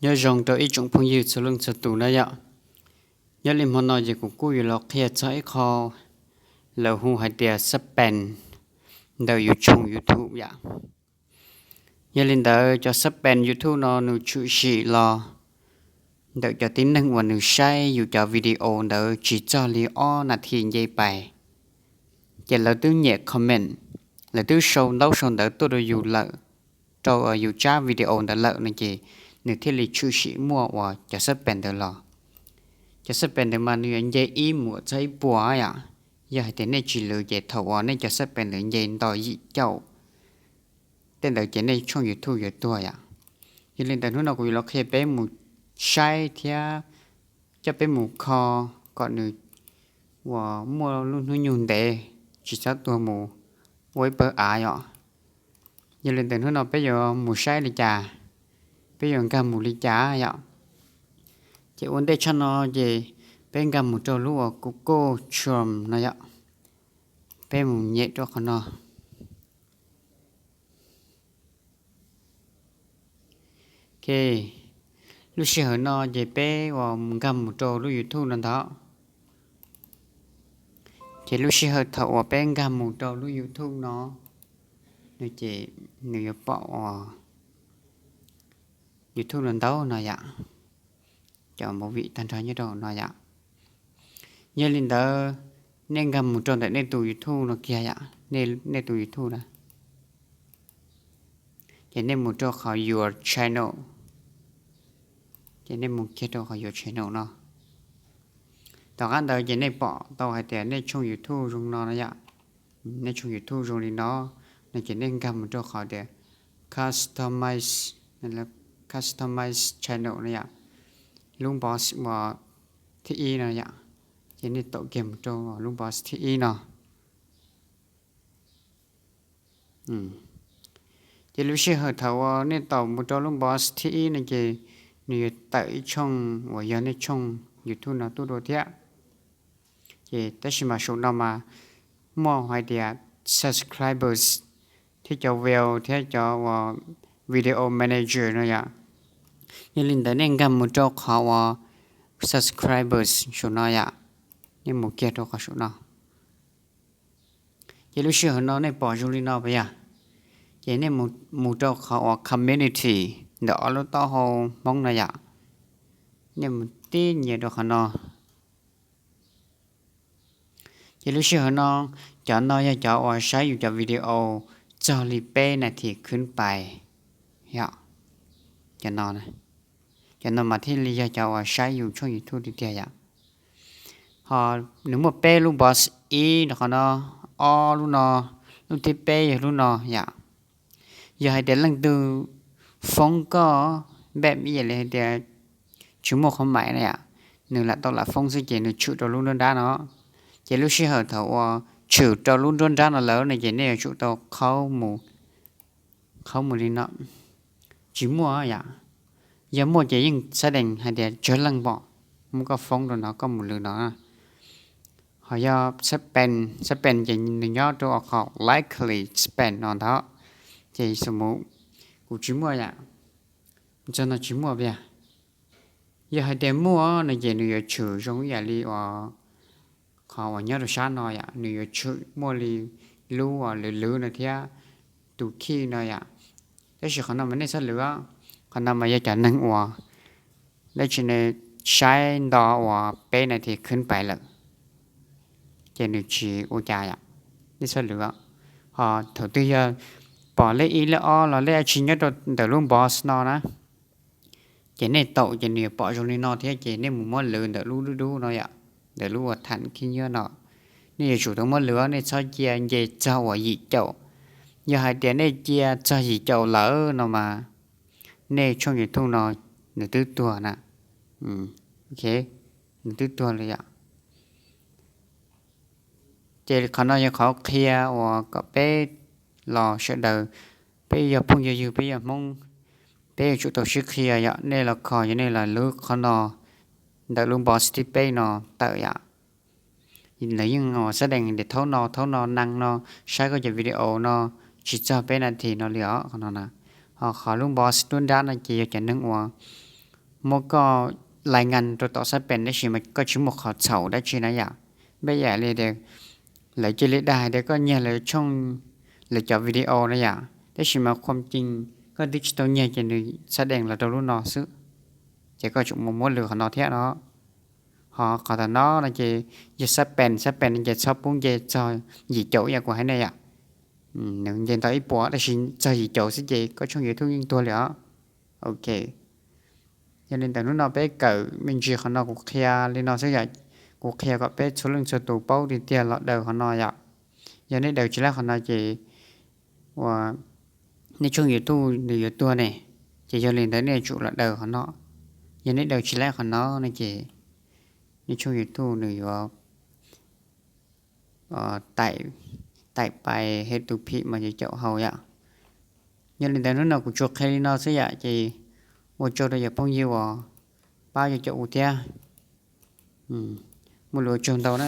Nyob zoo rau ib tsoom phooj ywg txhua leej txhua tus na yom. Nyob li hmo no ces kuv kuj yuav los qhia txog ib qho lawv hu hais tias sub pen ntawm yus tshooj YouTube yom. Yog li ntawd cov sub pen YouTube no nws tshwm sim los ntawm cov tib neeg uas nws saib yus cov video ntawd tsis txog li ob nas this nce pais, ces lawv twb nyem comment, lawv twb sau ntaub sau ntawv tuaj rau yus lawm, rau yus tsab video ntawd lawm no ces nws thiaj li tshwm sim muaj uas cov sub pen ntawd los. Cov sub pen ntawd mas nws yuav nce ib muam txog ib puas yom. Yog hais tias nej tsis lwv ces thaum uas nej cov sub pen ntawd nce nto yim caum tej ntawd ces nej tshooj YouTube yuav tuag yom. Yog li ntawd hnub no kuv yuav los qhia peb mus saib thiab coj peb mus kho kom nws uas muaj lub hnub nyoog ntev tsis txhob tuag mus ua ib pawg av yom. Yog li ntawd hnub no peb yuav mus saib li cas, peb yuav nkag mus li cas yom. Ces ua ntej tshaj no ces peb nkag mus rau lub uas Google Chrome no yom. Peb mus nyem rau qhov no. Ok, lub sij hawm no ces peb uas nkag mus rau lub YouTube no ntag. Ces lub sij hawm thaum uas peb nkag mus rau lub YouTube no, no ces nws yuav pom uas YouTube no ntau no yom, cov movie tag nrho nyob rau no yom. Yog li ntawd nej nkag mus rau ntawm nej tus YouTube no kiag yom, nej tus YouTube na. Ces nej mus rau qhov your channel, ces nej mus kiag rau qhov your channel no. Tom qab ntawd ces nej pom tau hais tias nej tshooj YouTube zoo no no yom. Nej tshooj YouTube zoo li no, no ces nej nkag mus rau qhov tias customize, customize channel no yom, lub box uas thib ib no yom. Ces nej taum kiag mus rau lub box thib ib no. Ces lub sij hawm thaum uas nej taum mus rau lub box thib ib no ces nws yuav tawm ib tshooj uas yog nej tshooj YouTube no tuaj dua thiab. Ces tab sis mas saum no mas muaj hais tias subscribers thiab cov view thiab cov uas video manager no yom. Yog li ntawd nej nkag mus rau qhov uas subscribers saum no yom, nej mus kiag rau qhov saum no. Ces lub sij hawm no nej pom zoo li no puas yog? Ces nej mus rau qhov uas community ntawm ob lub taub hau Hmoob no yom, nej mus tib nyias rau qhov no. Ces lub sij hawm no, cov no yog cov uas saib yus cov video txog li peb nas this khwb pais yom. Cov no, cov no mas thiaj li yog cov uas saib yus tshooj YouTube tiag tiag yom. Ho nws muaj peb lub box ib rau qhov no, ob lub no, lub thib peb yog lub no yom. Yog hais tias leej twg foob koj npaj ib yam li hais tias tsis muaj qhov maim na yom, nws lam tau lam foob xwb ces nws tshwm rau lub nruab nrab no. Ces lub sij hawm thaum uas tshwm rau lub nruab nrab no lawm no ces nej yuav tsum tau qhaub mus li no. Tsis muaj yom. Yog muaj ces yeej xab dees hais tias tsawg leej pom muab koj foob rau no koj mus lwv no. Ho yog sub pen, sub pen ces nws nyob rau qhov likely spam no ntag. Ces xu mus kuv tsis muaj yom, txog no tsis muaj puas yog? Yog hais tias muaj no ces nws yuav tshwm zoo ib yam li uas qhov uas nyob rau sab no yom, nws yuav tshwm muaj li lub uas lwv lwv no thiab tus khij no yom. Tab sis qhov no mas nej txhob lwv, qhov no mas yog cov neeg uas dab tsi ne, saib nto uas peb nas this khwb pais lawm ces nws tsis ua cas yom, nej txhob lwv. Ho thaum twg yog pom lej ib lej ob los lej dab tsi nyob rau ntawm lub box no na, ces nej taum ces nws yuav pom zoo li no thiab ces nej mus muab lwv ntawm lub dub dub no yom, ntawm lub uas tham khib nyiab no. Nej yuav tsum tau muab lwv, nej txhob cia nce txog uas yim caum. Yog hais tias nej cia txog yim caum lawm no mas nej tshooj YouTube no nws twb tuag na. Ok, nws twb tuag li yom. Ces qhov no yog qhov qhia uas kom peb los sawv daws, peb yog phooj yog ywg, peb yog Hmoob, peb yuav tsum tau sib qhia yom. Nej los kho yog nej los lwv qhov no ntawm lub box thib peb no tawm yom. Lawv yeej uas xab dees tias thaum no, thaum no, neeg no saib koj cov video no tsis txog peb nas this no li os, qhov no na. Ho qhov lub box nruab nrab no ces yog cov neeg uas muab koj lais ngas rau tom xab pees tab sis mas koj tsis muaj qhov txhaum dab tsi na yom. Peb yam li tias lawv cia li dag hais tias koj nyiag lawv tshooj, lawv cov video na yom, tab sis mas khuam cees koj twb tsis tau nyiag ces nws xab dees los rau lub no xwb, ces koj tsum mus muab lwm qhov no thiab no. Ho qhov tom no no ces yog xab pees, xab pees no ces txhob pub nce txog yim caum yam kuv hais ne yom. Nws nce ntau ib puas tab sis txog yim caum xwb ces koj tshooj YouTube yeej tuag li os. Ok, yog li ntawd hnub no peb kawm me ntsis qhov no kuv qhia li no xwb yom. Kuv qhia kom peb txhua leej txhua tus paub tiag tiag los daws qhov no yom. Yog nej daws tsis laib qhov no ces ua nej tshooj YouTube nws yuav tuag ne. Ces yog li ntawd nej tsum los daws qhov no. Yog nej daws tsis laib qhov no no ces nej tshooj YouTube nws yuav taim pais hej tus phim mas yuav caum hau yom. Yog li ntawd hnub no kuv tsuas qhia li no xwb yom, ces ua tsaug rau yog phooj ywg uas pab yuav caum kuv thiab. Muaj lus ua tsaug ntau na.